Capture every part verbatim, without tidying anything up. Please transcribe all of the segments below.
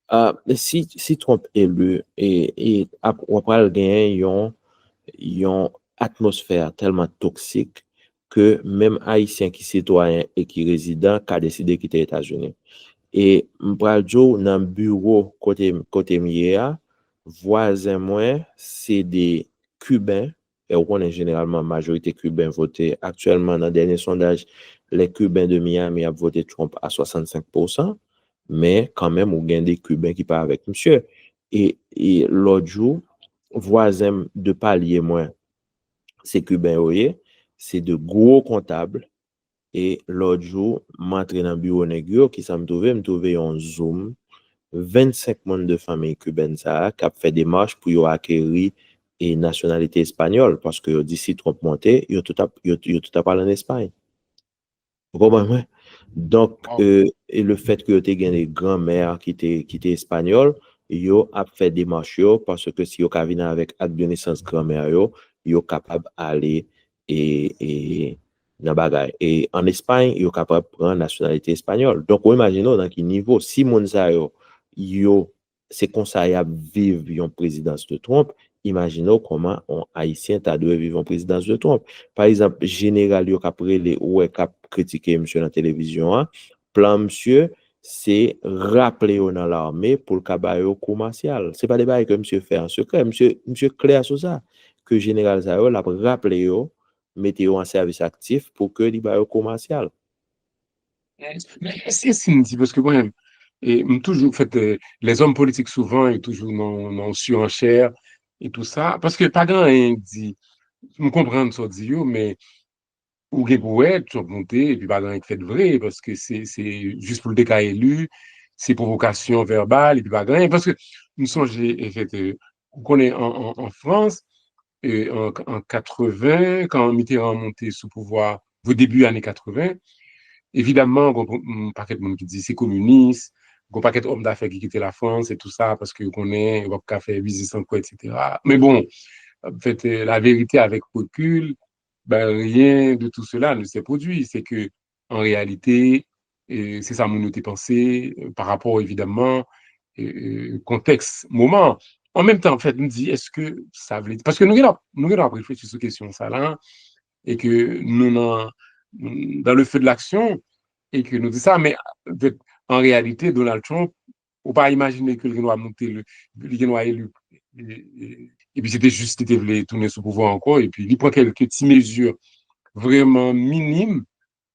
Ah, si, si Trump eli, e, e ap, w ap pral genyen yon, yon atmosfè tèlman toksik ke menm Ayisyen ki sitwayen e ki rezidan ka deside kite Etazini. E m pral di w nan biwo kote, kote m ye a, vwazen mwen se de Kiben, e ou konnen jeneralman majorite Kiben vote aktyèlman nan dènye sondaj, les Cubains de Miami ap vote Trump a swasannsenk pousan, men kanmenm ou gen de Kiben ki pa avèk misye. E, e lòt jou, vwazen m de palye mwen, se Kiben yo ye, se de gwo kontab, e lòt jou, m antre nan biwo nèg yo, kisa m twouve? M twouve yon zoom, vennsenk moun de fanmiy kibèn sa a k ap fè demach pou yo akeri e nasyonalite espanyòl, paske yo di si Trump monte, yo tout ap, yo, yo tout ap al ann Espay. Ou konprann mwen? Donk, e, e le fèt ke yo te gen de granmè ki te, ki te espanyòl, yo ap fè demach yo, paske si yo ka vin avèk ak de nesans granmè yo, yo kapab ale e, e nan bagay. E ann Espay, yo kapab pran nasyonalite espanyòl. Donk, ou imajine w nan ki nivo. Si moun sa yo, yo, se konsa y ap viv yon prezidans de Trump, imajine w kòman yon Ayisyen ta dwe viv yon prezidans de Trump. Pa egzanp, jeneral yo k ap rele, ou wè k ap kritike misye nan televizyon an, plan misye, se raple yo nan lame pou l ka ba yo kou masyal. Se pa de bagay ke misye fè an sekrè. Misye, misye klè sou sa, ke jeneral sa yo, l ap raple yo, mete yo an sèvis aktif pou ke li ba yo kou masyal. Men, men, èske si m di, paske mwen, e, m toujou, fèt, e, lèzòm politik souvan, yo toujou nan, nan suranchè e tou sa, paske pa gen anyen ki di, m konprann sa w di yo, men ou gen pou wè, Trump monte, epi pa gen anyen ki fèt vre, paske se, se jis pou l te ka eli, se pwovokasyon vèbal, epi pa gen anyen, paske m sonje, e fèt, e, ou konnen an, an, an Frans, e, an, an katreven, kan Mitterrand monte sou pouvwa, o debi ane katreven, evidamman, gon yon pakèt moun ki di se kominis, gon pakèt òm dafè ki kite Lafrans e tou sa, paske yo konnen yo p ap ka fè biznis ankò, etsetera. Men bon, an fèt, la vérité avec recul, ben, rien de tout cela ne s'est produit. C'est que, en réalité, e, se sa moun yo te panse, e, pa rapò, evidamman, e, e, kontèks moman. An menm tan, an fèt, m di, èske sa vle di, paske nou gen dwa, nou gen dwa ap reflechi sou kesyon sa la, e ke nou nan, dans le feu de l'action, e ke nou di sa, men, an reyalite, Donald Trump, ou pa imajine ke l gen dwa monte, li gen dwa eli, e, e, epi se te jis li te vle tounen sou pouvwa ankò, epi li pran kèlke ti mezi vrèman minim,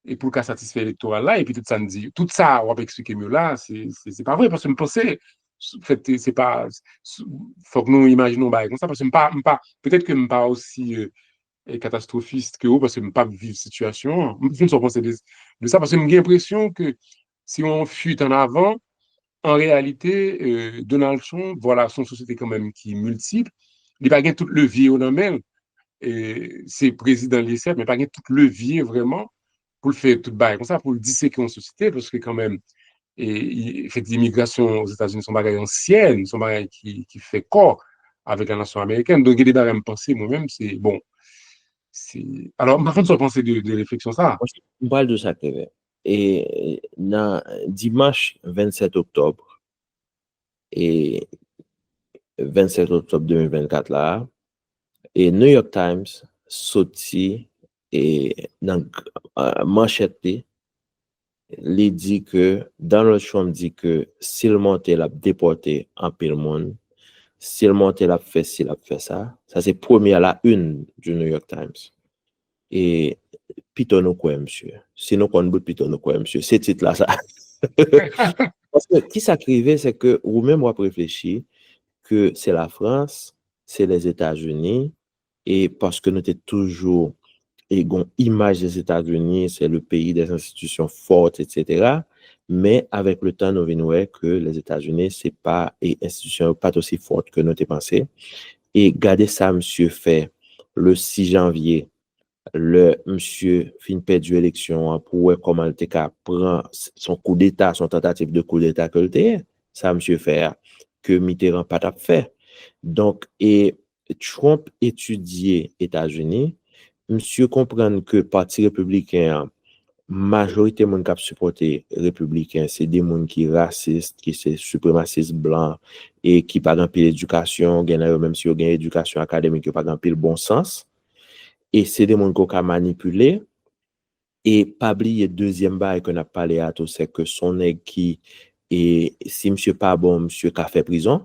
e pou l ka satisfè elektora l la, epi tout sa n di, tout sa w ap eksplike m yo la, se, se, se pa vre, paske m panse, fèt, se pa, fòk nou imajine yon bagay konsa, paske m pa, m pa, petèt ke m pa osi, e, e katastwofis ke ou, paske m p ap viv sitiyasyon an. M pa konn sa w panse de, de sa, paske m gen enpresyon ke se yon fuit an avan, an reyalite, e, Donald Trump, vwala, se yon sosyete kanmenm ki miltip, li pa gen tout levye yo nan men l, e, se prezidan li ye sèt, men pa gen tout levye vrèman pou l fè tout bagay konsa, pou l diseke yon sosyete, paske kanmenm, e, fèt imigrasyon Ozetazini se yon bagay ansyen, se yon bagay ki, ki fè kò avèk la nasyon amerikèn. Donk, gen de bagay m panse, mwen menm, se, bon, se, alò, m pa konn sa w panse de, de refleksyon sa. M pral di w sa k reve. E nan dimanch vennsèt oktòb, e vennsèt oktòb de mil vennkat la, e New York Times soti e nan, e, manchèt li, li di ke Donald Trump di ke si l monte, l ap depòte anpil moun, si l monte, l ap fè si, l ap fè sa. Sa se premye a la une du New York Times. E pito nou kwè misye. Si nou konn bout, pito nou kwè misye. Se tit la sa. Paske ki sa k rive, se ke ou menm w ap reflechi ke se Lafrans, se Lèzetazini, e paske nou te toujou e gon imaj Lèzetazini, se le pays des institutions fortes, etsetera. Men avèk le tan, nou vin wè ke Lèzetazini, se pa, e enstitisyon yo pa t osi fòt ke nou te panse. E gade sa misye fè le sis janvye, lè misye fin pèdi eleksyon an, pou wè kòman l te ka pran, s- s on koudeta, s on tantativ de koudeta ke l te ye. Sa misye fè a, ke Mitterrand pa t ap fè. Donk, e Trump etidye Etazini, misye konprann ke Pati Repibliken an majorite moun k ap sipòte repibliken, se de moun ki rasis, ki se sipremasis blan, e ki pa gen anpil edikasyon, gen nan yo, menm si yo gen edikasyon akademik, yo pa gen anpil bon sans. E se de moun ke w ka manipile. E pa bliye, dezyèm bagay ke n ap pale a tou, se ke se yon nèg ki, e si misye pa bon, misye ka fè prizon.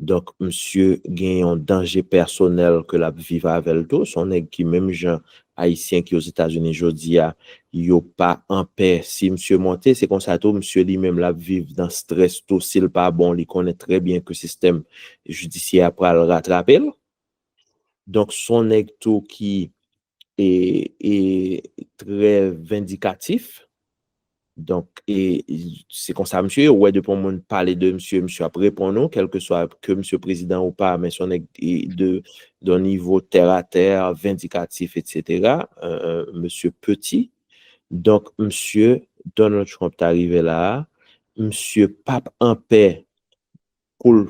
Donk, misye gen yon danje pèsonèl ke l ap viv avè l tou. Se yon nèg ki, menm jan Ayisyen ki Ozetazini jodi a, yo pa anpè si misye monte, se konsa tou, misye li menm l ap viv nan strès tou. Si l pa bon, li konnen trè byen ke sistèm jidisyè a pral ratrape l. Donk, se yon nèg tou ki e, e trè vendikatif. Donk, e, se konsa misye ye. Ou wè, depi yon moun pale de misye, misye ap reponn ou, kèlkeswa ke misye prezidan ou pa, men se yon nèg e, de, de nivo tèratè, vendikatif, etsetera. Euh, euh, misye Petit. Donk, misye Donald Trump ta rive la a, misye p ap anpè pou l,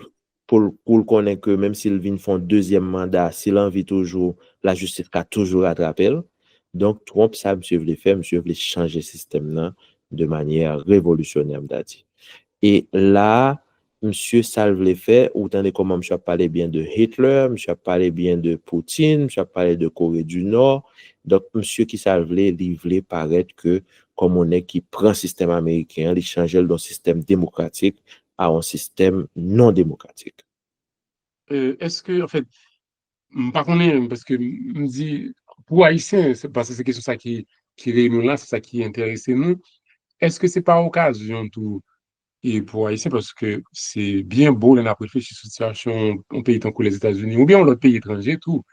pou l, pou l konnen ke menm si l vin fè yon dezyèm manda, si l anvi toujou, lajistis ka toujou ratrape l. Donk, Trump, sa misye vle fè, misye vle chanje sistèm nan de manyè revolisyonè, m ta di. E la, misye, sa l vle fè, ou tande kòman misye ap pale byen de Hitler, misye ap pale byen de Putin, misye ap pale de Kore di Nò. Donk, misye, ki sa l vle? Li vle parèt ke kòm yon nèg ki pran sistèm ameriken an, li chanje l de yon sistèm demokratik a yon sistèm non demokratik. Euh, èske, anfèt, m pa konnen, paske m di, pou Ayisyen, se, paske se kesyon sa ki, ki rele nou la, se sa ki enterese nou, èske se pa okazyon tou, e pou Ayisyen, paske se byen bo lè n ap reflechi sou sitiyasyon yon peyi tankou Lèzetazini, oubyen yon lòt peyi etranje tou,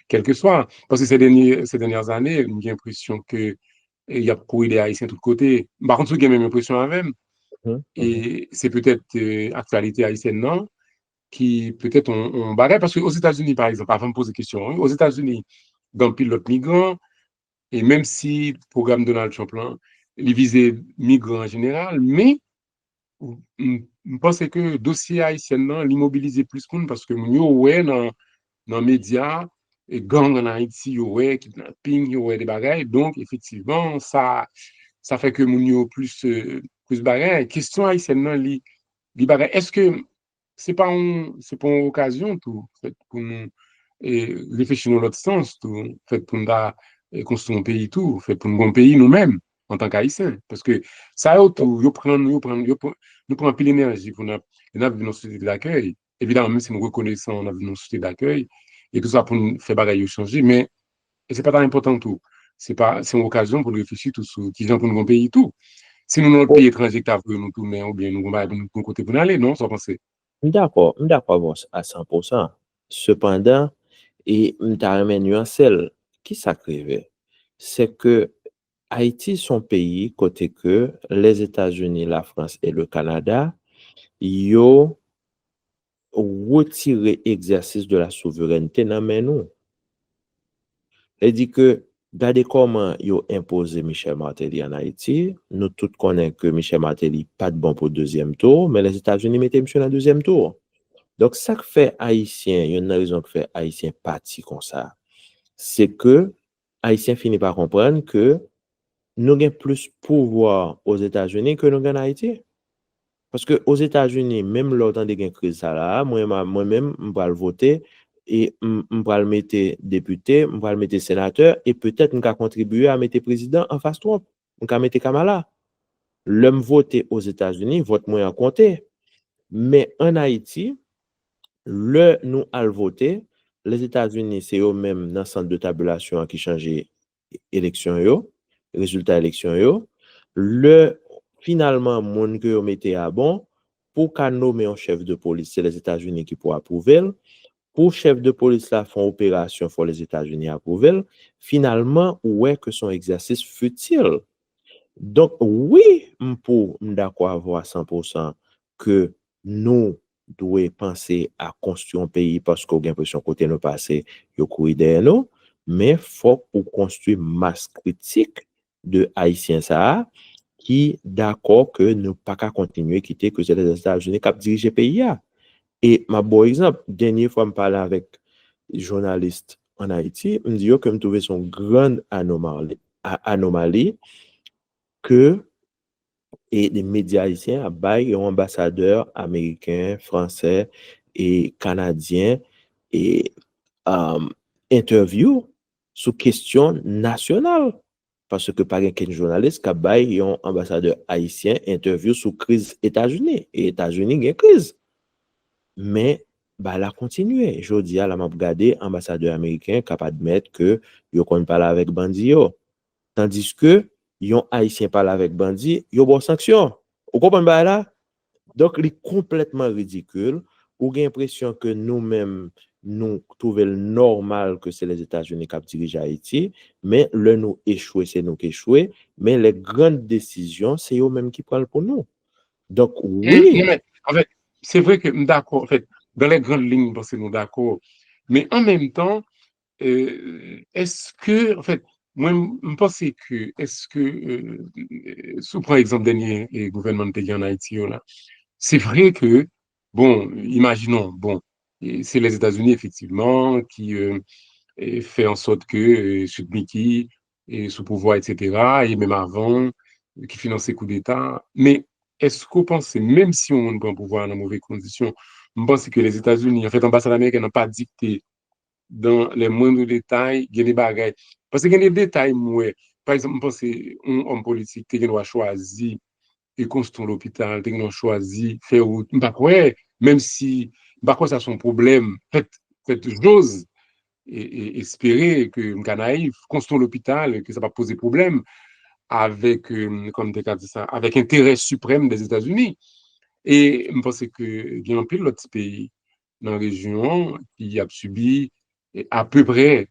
kèlkeswa, paske se dènye, se dènyè ane, m gen enpresyon ke e y ap kouri dèyè Ayisyen tout kote. M pa konn si w gen menm enpresyon avè m. E se petèt aktyalite ayisyèn nan ki petèt yon bagay, paske Ozetazini, pa egzanp, avan m poze kesyon an, Ozetazini, gen anpil lòt migran, e menm si pwogram Donald Trump lan, li vize migran an jeneral, men m panse ke dosye ayisyèn nan, li mobilize plis moun, paske moun yo wè nan, nan medya, gang ann Ayiti, yo wè kidnaping, yo wè de bagay. Donk, efektivman, sa, sa fè ke moun yo plis, plis bagay. Kesyon ayisyèn nan, li, li bagay. Èske se pa yon, se pa yon okazyon tou, fèt, pou nou reflechi nan lòt sans tou, fèt, pou nou ta konstwi yon peyi tou, fèt, pou nou gen yon peyi nou menm, antanke Ayisyen. Paske sa yo tou, yo pran, yo pran, yo pran, nou pran anpil enèji pou n ap, n ap viv nan sosyete dakèy. Evidaman, menm si nou rekonesan, n ap viv nan sosyete dakèy, e tou sa pou n fè bagay yo chanje, men e se pa ta enpòtan tou. Se pa, se yon okazyon pou n reflechi tou sou kijan pou n gen yon peyi tou. Si nou nan yon peyi etranje ki ta voye nou tounen, oubyen nou gen bagay pou nou, pou yon kote pou n ale, non, sa w panse? M dakò, m dakò avè w a san pousan. Sepandan, e m ta renmen nyanse l. Kisa k rive? Se ke Ayiti se yon peyi kote ke Lèzetazini, Lafrans e le Kanada, yo retire egzèsis de la souverènte nan men nou. Vle di ke gade kòman yo enpoze Michel Martelly ann Ayiti. Nou tout konnen ke Michel Martelly pa t bon pou dezyèm tou, men Lèzetazini mete misye nan dezyèm tou. Donk, sa k fè Ayisyen, youn nan rezon k fè Ayisyen pati konsa, se ke Ayisyen fini pa konprann ke nou gen plis pouvwa Ozetazini ke nou gen ann Ayiti. Paske Ozetazini, menm lè w tande gen kriz sa la a, mwen, mwen menm, m pral vote, e m, m pral mete depite, m pral mete senatè, e petèt m ka kontribiye a mete prezidan anfas Trump. M ka mete Kamala. Lè m vote Ozetazini, vòt mwen an konte. Men ann Ayiti, lè nou al vote, Lèzetazini, se yo menm nan sant de tabilasyon an ki chanje eleksyon yo, rezilta eleksyon yo. Lè finalman moun ke yo mete a bon, pou w ka nome yon chèf de polis, se Lèzetazini ki pou apwouve l. Pou chèf de polis la fè yon operasyon, fò Lèzetazini apwouve l. Finalman, ou wè ke se yon egzèsis fitil. Donk, wi, m pou, m dakò avè w a san pousan ke nou dwe panse a konstwi yon peyi paske w gen enpresyon kote nou pase, yo kouri dèyè nou, men fòk ou konstwi mas kritik de Ayisyen sa a ki dakò ke nou pa ka kontinye kite ke se Lèzetazini k ap dirije peyi a. E m ap ba w egzanp, dènye fwa m pale avèk jounalis ann Ayiti, m di yo ke m twouve se yon grann anomali, anomali ke e de medya ayisyen ap bay yon anbasadè ameriken, fransè e kanadyen e um, entèvyou sou kesyon nasyonal. Paske pa gen kenn jounalis k ap bay yon anbasadè ayisyen entèvyou sou kriz Etazini. E Etazini gen kriz. Men, bagay la kontinye. Jodi a, la m ap gade anbasadè ameriken k ap admèt ke yo konn pale avèk bandi yo. Tandiske yon Ayisyen pale avèk bandi, yo ba w sanksyon. Ou konprann bagay la? Donk, li konplètman ridikil. Ou gen enpresyon ke nou menm, nou twouve l nòmal ke se Lèzetazini k ap dirije Ayiti, men lè nou echwe, se nou k echwe, men les grandes décisions, se yo menm ki pran l pou nou. Donk, wi. Non, men, anfèt, se vre ke m dakò, anfèt, dans les grandes lignes, m panse nou dakò. Men an menm tan, èske, anfèt, mwen, m panse ke, èske, si w pran egzanp dènye gouvènman n te gen ann Ayiti yo la, se vre ke, bon, imajinon, bon, se Lèzetazini, efektivman, ki fè an sòt ke Sweet Micky sou pouvwa, etsetera, e menm avan, ki finanse koudeta. Men, èske w panse, menm si yon moun pran pouvwa a nan move kondisyon, m panse ke Lèzetazini, anfèt, anbasad amerikèn nan pa dikte dans les moindres détails, gen de bagay. Paske gen de detay m wè. Pa egzanp, m panse yon òm politik te gen dwa chwazi e konstwi yon lopital, te gen dwa chwazi fè wout. M pa kwè, menm si m pa kwè sa se yon pwoblèm, fèt, fèt j'ose e, e espere ke m ka nayif, konstwi yon lopital, ke sa p ap poze pwoblèm avèk, kòman m te ka di sa, avèk enterè siprèm Lèzetazini. E m panse ke gen anpil lòt ti peyi nan rejyon an ki ap sibi apeprè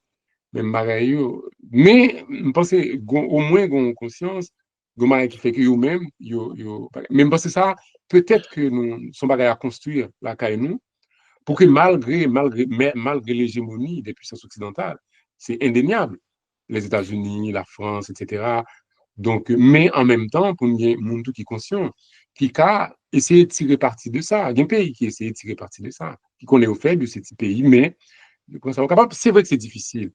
menm bagay yo. Men, m panse, omwen gen yon konsyans, gen yon bagay ki fè ke yo menm, yo, yo, men m panse sa, petèt ke nou, se yon bagay a konstwi lakay nou, pou ke malgre, malgre, malgre lejemoni de pwisans oksidantal, se endenyab, Lèzetazini, Lafrans, etsetera. Donk, men an menm tan, pou n gen moun tou ki konsyan, ki ka eseye tire pati de sa. Gen peyi ki eseye tire pati de sa, ki konnen yo fèb, yo se ti peyi, men yo pran sa yo kapab. Se vre ke se difisil,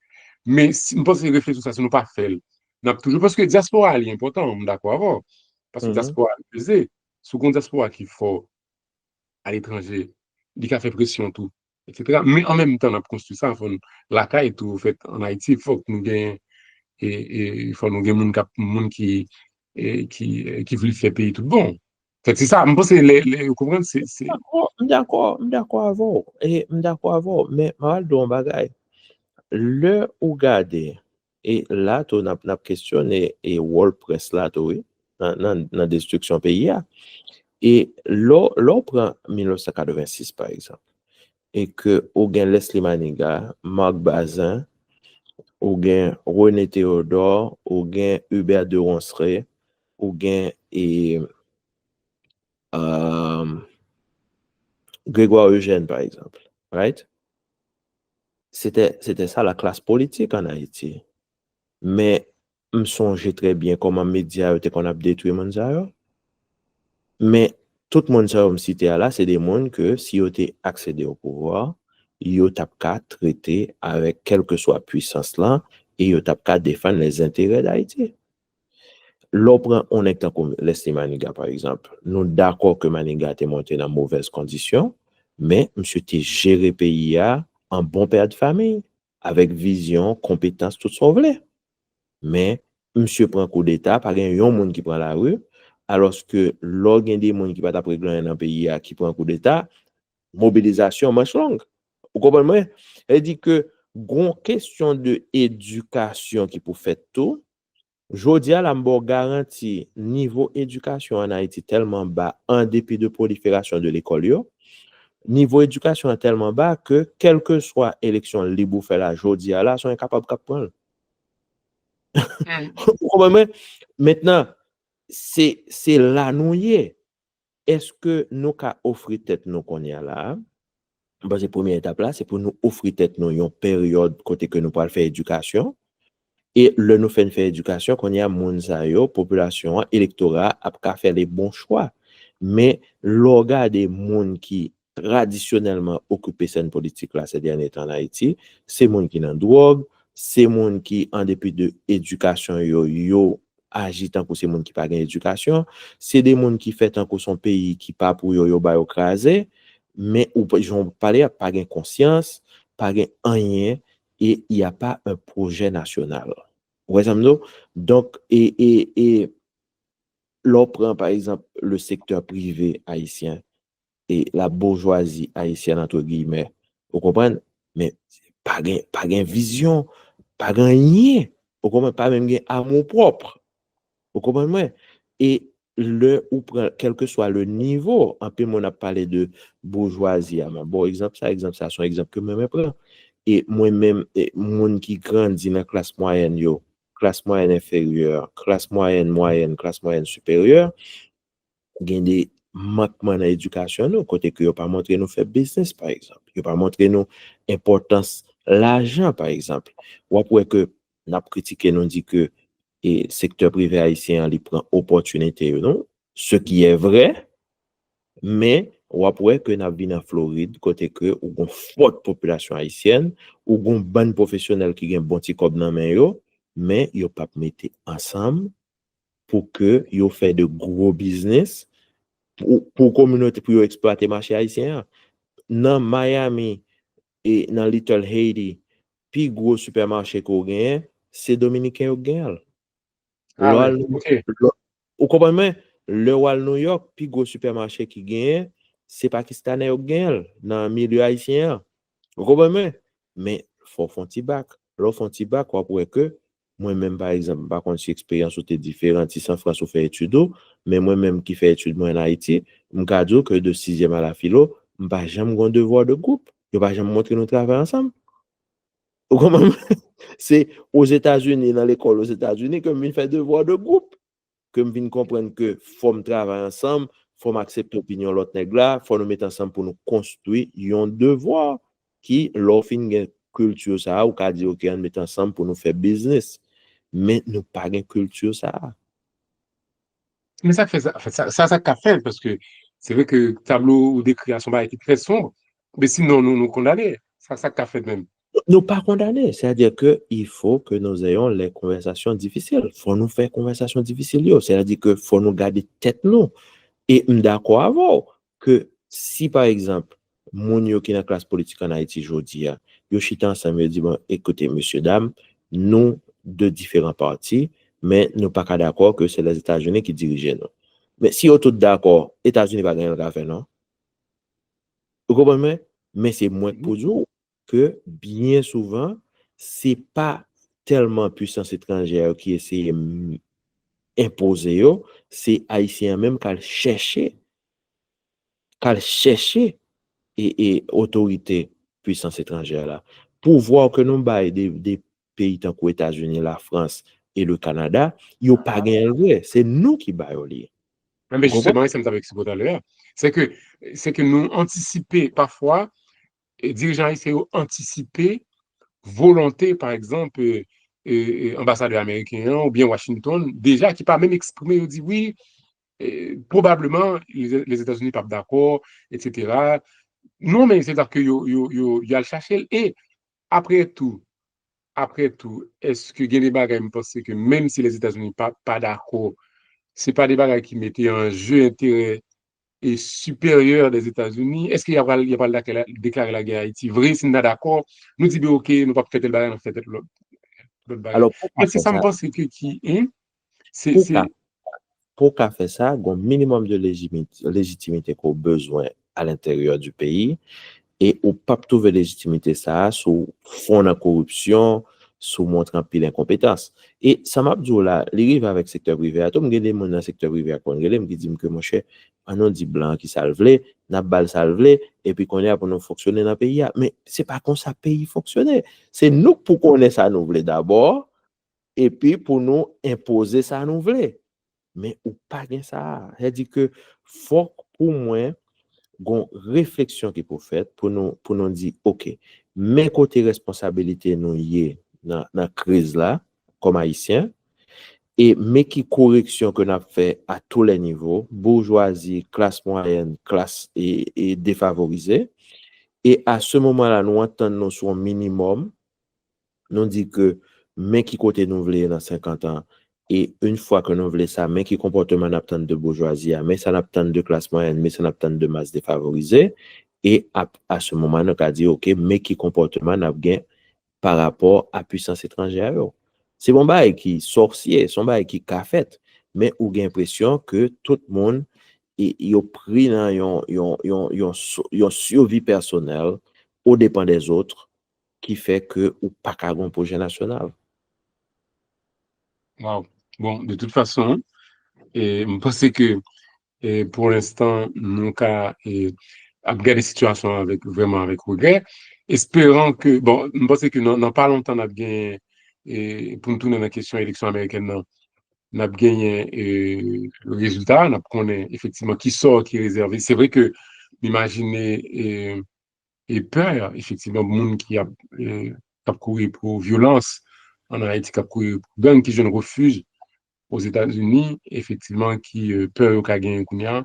men si, m panse refleksyon sa, si nou pa fè l, n ap toujou, paske dyaspora a li enpòtan, m dakò avè w, paske dyaspora a li peze. Si w gen yon dyaspora ki fò aletranje, li ka fè presyon tou, etsetera. Men an menm tan, n ap konstwi sa, fò n lakay tou, fèt, ann Ayiti, fòk nou gen, e, e, fò nou gen moun k ap, moun ki, e, ki, e, ki vle fè peyi tout bon. Fèt, se sa, m panse, lè, lè, ou konprann, se, se. M dakò, m dakò avè w, e, m dakò avè w, men m al di w yon bagay. Lè ou gade, e la tou, n ap, n ap kesyone, e, wòl près la tou, wi, nan, nan, nan destriksyon peyi a. E lè w, lè w pran mil nèf san katrevensis, pa egzanp, e ke ou gen Leslie Manigat, Marc Bazin, ou gen René Théodore, ou gen Hubert de Ronceray, ou gen, e, um, Grégoire Eugène, pa egzanp, right? Se te, se te sa la klas politik ann Ayiti. Men, m sonje trè byen kòman medya yo te konn ap detwi moun sa yo. Men, tout moun sa yo m site a la, se de moun ke si yo te aksede o pouvwa, yo t ap ka trete avèk kèlkeswa pwisans lan e yo t ap ka defann les intérêts d'Haïti. Lè w pran yon nèg tankou Leslie Manigat, pa egzanp, nou dakò ke Manigat te monte nan movèz kondisyon, men misye te jere peyi a an bon pè de fanmi, avèk vizyon, konpetans, tout sa w vle. Men, misye pran koudeta, pa gen yon moun ki pran lari, alòske lè w gen de moun ki pa t ap regle anyen nan peyi a ki pran koudeta, mobilizasyon manch long. Ou konprann mwen? Sa vle di ke gon kesyon de edikasyon ki pou fèt tou. Jodi a la, m ba w garanti, nivo edikasyon ann Ayiti tèlman ba, an depi de pwoliferasyon de lekòl yo, nivo edikasyon an tèlman ba ke kèlkeswa eleksyon lib ou fè la jodi a la, se yon enkapab k ap pran l. Ou konprann mwen? Mentnan, se, se la nou ye. Èske nou ka ofri tèt nou kounye a la a? M panse premye etap la, se pou nou ofri tèt nou yon peryòd kote ke nou pral fè edikasyon. E lè nou fè, n fè edikasyon, kounye a, moun sa yo, popilasyon an, elektora a, ap ka fè le bon chwa. Men, lè w gade moun ki tradisyonèlman okipe sèn politik la se dènye tan ann Ayiti, se moun ki nan dwòg, se moun ki, an depi de edikasyon yo, yo aji tankou se moun ki pa gen edikasyon, se de moun ki fè tankou se yon peyi ki pa pou yo, yo ba yo kraze, men ou pa, jan w pale a, pa gen konsyans, pa gen anyen, e y a pa un projet national. Ou wè sa m di w? Donk, e, e, e, lè w pran, pa egzanp, le secteur privé haïtien, e la bourgeoisie haïtienne, entre guillemets, ou konprann? Men pa gen, pa gen vizyon, pa gen anyen, ou konprann? Pa menm gen amour propre, ou konprann mwen? E lè ou pran, kèlkeswa le nivo, anpil moun ap pale de boujwazi a, men bon, egzanp sa, egzanp sa, se yon egzanp ke mwen menm pran. E mwen menm, e moun ki grandi nan klas mwayèn yo, klas mwayèn enferyè, klas mwayèn mwayèn, klas mwayèn siperyè, gen de mankman nan edikasyon nou, kote ke yo pa montre nou fè biznis, pa egzanp. Yo pa montre nou enpòtans lajan, pa egzanp. W ap wè ke n ap kritike, nou di ke, e, sektè prive ayisyen an, li pran opòtinite yo, non? Ce qui est vrai, men w ap wè ke n ap vin an Florid, kote ke ou gon fòt popilasyon ayisyèn, ou gon bann pwofesyonèl ki gen bon ti kòb nan men yo, men yo p ap mete ansanm pou ke yo fè de gwo biznis pou, pou kominote, pou yo eksplwate mache ayisyen an. Nan Miami e nan Little Haiti, pi gwo sipèmache ke w genyen, se Dominiken yo k genyen l. Lè w al, ok, lè, ou konprann mwen? Lè w al New York, pi gwo sipèmache ki genyen, se Pakistanè yo k genyen l nan milye ayisyen an. Ou konprann mwen? Men fò w fè yon ti bak. Lè w fè yon ti bak, w ap wè ke mwen menm, pa egzanp, m pa konn si eksperyans ou te diferan, si se an Frans ou fè etid ou, men mwen menm ki fè etid mwen an Ayiti, m ka di w ke de sizyèm a la filo, m pa janm gen yon devwa de gwoup. Yo pa janm montre nou travay ansanm. Ou konprann? Se Ozetazini, nan lekòl Ozetazini, ke m vin fè devwa de gwoup, ke m vin konprann ke fò m travay ansanm, fò m aksepte opinyon lòt nèg la, fò nou met ansanm pou nou konstwi yon devwa ki, lè w fin gen kilti sa a, ou ka di, "Ok, ann met ansanm pou nou fè biznis." Men nou pa gen kilti sa a. Men sa k fè sa, sa, sa, sa k ap fèt, paske se vre ke tablo ou dekri a se yon bagay ki trè sonb, men sinon nou, nou kondane. Sa, sa k ap fèt menm. Nou pa kondane, c'est-à-dire que il faut que nous ayons les conversations difficiles. Fò nou fè konvèsasyon difisil yo, c'est-à-dire que fò nou gade tèt nou. E m dakò avè w ke si, pa egzanp, moun yo ki nan klas politik an Ayiti jodi a, yo chita ansanm, yo di, "Bon, ekoute, mesye dam, nou de diferan pati, men nou pa ka dakò ke se Lèzetazini ki dirije nou." Men si yo tout dakò, Etazini pa gen anyen l ka fè, non. Ou konprann mwen? Men se mwen k pou di w ke byen souvan, se pa tèlman pisans etranjè yo ki eseye m-, enpoze yo, se Ayisyen an menm k al chèche, k al chèche e, e otorite pisans etranjè la. Pouvwa ke nou bay de, de peyi tankou Etazini, Lafrans e le Kanada, yo pa genyen l vre. Se nou ki ba yo li. Men jisteman, se sa m t ap eksplike talè a. Se ke, se ke nou antisipe pafwa, e dirijan ayisyen yo antisipe volonte, pa egzanp, e, e, e, anbasadè ameriken an oubyen Washington, deja ki pa menm eksprime, yo di wi, e, pwobableman, Lèzetazini p ap dakò, etsetera. Non, men se ke yo, yo, yo, y al chache l. E apre tou, apre tou, èske gen de bagay m panse ke menm si Lèzetazini pa, pa dakò, se pa de bagay ki mete an je enterè e siperyè Lèzetazini? Èske y a pral, y a pral dakè-, deklare lagè Ayiti vre si n ta dakò? Nou di, ben, oke, nou p ap fè tèl bagay, n ap fè tèl lòt, lòt bagay. Alò, pou ka fè sa, se sa m panse ke ki, en? Se, pou se ka, pou ka fè sa, gon minimòm de lejimi-, lejitimite ke w bezwen a lenteryè di peyi, e ou p ap twouve lejitimite sa a sou fon nan koripsyon, sou montre anpil enkonpetans. E sa m ap di w la, li rive avèk sektè prive a tou. M gen de moun nan sektè prive a k konn rele m, ki di m ke, monchè, ann nou di blan an ki sa l vle, n ap ba l sa l vle, epi kounye a pou nou fonksyone nan peyi a. Men se pa konsa peyi fonksyone. Se nou k pou konnen sa nou vle dabò, epi pou nou enpoze sa nou vle. Men ou pa gen sa a. Sa di ke fòk pou mwen gon refleksyon ki pou fèt pou nou, pou nou di, oke, men kote responsabilite nou ye nan, nan kriz la, kòm Ayisyen, e men ki koreksyon ke n ap fè à tous les niveaux, boujwazi, klas mwayèn, klas e, e defavorize. E à ce moment-là, nou antann nou sou yon minimòm, nou di ke men ki kote nou vle ye nan senkant an, E yon fwa ke nou vle sa, men ki konpòteman n ap tann de boujwazi a, men sa n ap tann de klas mwayèn, men sa n ap tann de mas defavorize. E a, a se moman, nou ka di, oke, men ki konpòteman n ap gen pa rapò a pwisans etranjè yo. Se yon bagay ki sòsye, se yon bagay ki ka fèt, men ou gen enpresyon ke tout moun, e, yo pri nan yon, yon, yon, yon, sou- yon sivi pèsonèl, au dépens des autres, ki fè ke ou pa ka gen yon pwojè nasyonal. Wow. Bon, de tout fason, e, m panse ke, e, pou lenstan, nou ka, e, ap gade sitiyasyon avèk, vrèman avèk regrè, esperan ke, bon, m panse ke nan, nan pa lontan n ap genyen, e, pou n tounen nan kesyon eleksyon amerikèn nan, n ap genyen, e, rezilta, n ap konnen efektivman ki sò ki rezève. Se vre ke m imajine, e, e pè, efektivman, moun ki ap, e, k ap kouri pou vyolans ann Ayiti, k ap kouri pou gang, ki jwenn refij Ozetazini, efektivman, ki, e, pè yo ka genyen kounye a,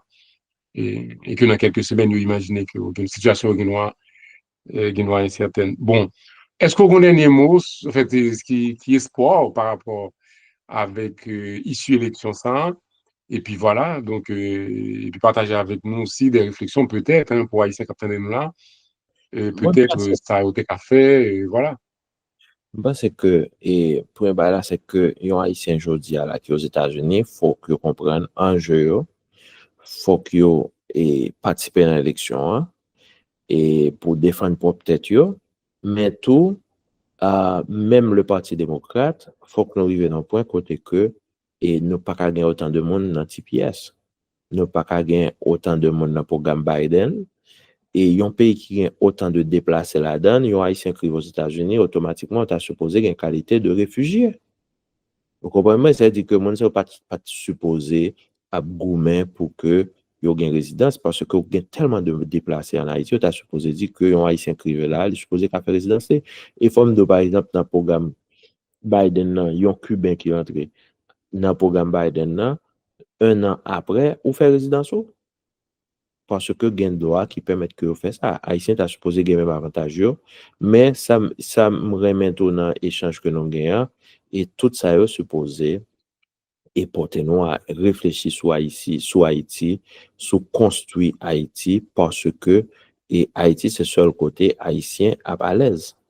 e, e ke nan kèlke semèn, yo imajine ke, ke sitiyasyon yo gendwa, e, gendwa ensètèn. Bon, èske w gen yon dènye mo, anfèt, ki, ki espwa w pa rapò avèk, e, isi eleksyon sa a? Epi vwala, donk, e, epi pataje avèk nou osi de refleksyon petèt, en, pou Ayisyen k ap tande nou la, e, petèt, e, sa yo te ka fè, e, vwala. M panse ke, e, premye bagay la, se ke yon Ayisyen jodi a la ki Ozetazini, fòk yo konprann anje yo, fòk yo, e, patisipe nan eleksyon an, e pou defann pwòp tèt yo, men tou, a, menm le Pati Demokrat, fòk nou rive nan pwen kote ke, e, nou pa ka gen otan de moun nan T P S. Nou pa ka gen otan de moun nan pwogram Biden. E yon peyi ki gen otan de deplase ladan l, yon Ayisyen k rive Ozetazini, otomatikman, ou ta sipoze gen kalite de refijye. Ou konprann mwen? Sa vle di ke moun sa yo pa t, pa t sipoze ap goumen pou ke yo gen rezidans, paske ou gen tèlman de deplase ann Ayiti, ou ta sipoze di ke yon Ayisyen k rive la, li sipoze ka fè rezidans li. E fò m di w, pa egzanp, nan pwogram Biden nan, yon Kiben ki rantre nan pwogram Biden nan, en an apre, ou fè rezidans ou. Paske gen dwa ki pèmèt ke yo fè sa. Ayisyen ta sipoze gen menm avantaj yo. Men sa, sa m renmen tou nan echanj ke nou gen an, e tout sa yo sipoze e pote nou a reflechi sou Ayiti, sou Ayiti, sou konstwi Ayiti, paske e Ayiti se sèl kote Ayisyen ap alèz.